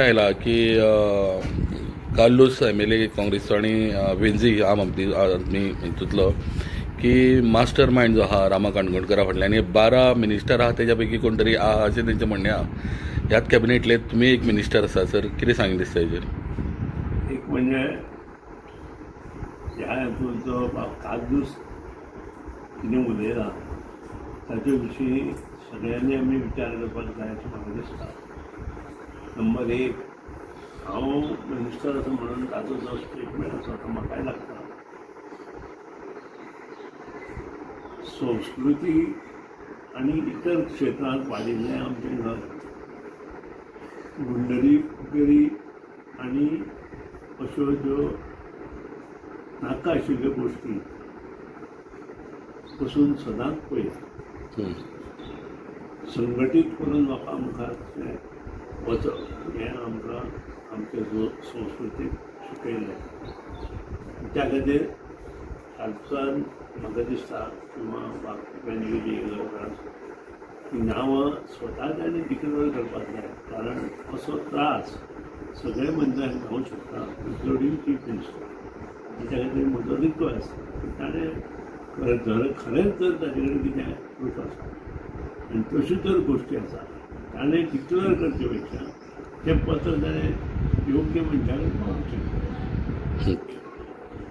आयला की कार्लूस एमएलए काँग्रेसचो आनी वेंझी आम आदमी हितूंतलो की मास्टर मायंड जो आहा रामा काणकोणकरा फाटल्यान आनी 12 मिनिस्टर आहा तेज्या पैकी कोण तरी आहा अशें तेंचें म्हणणें आहा. ह्याच कॅबिनेटले तुमी एक मिनिस्टर आसा सर, कितें सांगीन दिसता हेजेर? एक म्हणजे ह्या हितून जो कार्लूस कितें उलयला ताचे विशीं सगळ्यांनी आमी विचार करपाक जाय अशें म्हाका दिसता. नंबर एक, हांव मिनिस्टर आसा म्हणून ताचो जो स्टेटमेंट आसा तो म्हाकाय लागता. संस्कृती आनी इतर क्षेत्रांत वाडिल्लें आमचें घर गुंडगिरी आनी अश्यो ज्यो नाका आशिल्ल्यो गोश्टी पसून सदांच पयस संघटीत करून लोकां मुखार वचप हें आमकां आमचे संस्कृतीक शिकयलें. त्या खातीर कार्लूसान म्हाका दिसता किंवा वेंझी ही नांवां स्वता ताणें डिक्लेर करपाक जाय, कारण असो त्रास सगळे मनशांक जावंक शकता इन्क्लुडींग चीफ मिनिस्टर. त्या खातीर म्हजो रिक्वेस्ट की ताणें खरेंच जर ताजे कडेन कितें प्रूफ आसा आनी तश्यो जर गोश्टी आसा ताणें डिक्लेर करचे पेक्षा तें पत्र ताणें योग्य मनशा कडेन पावोवचें.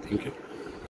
Thank you.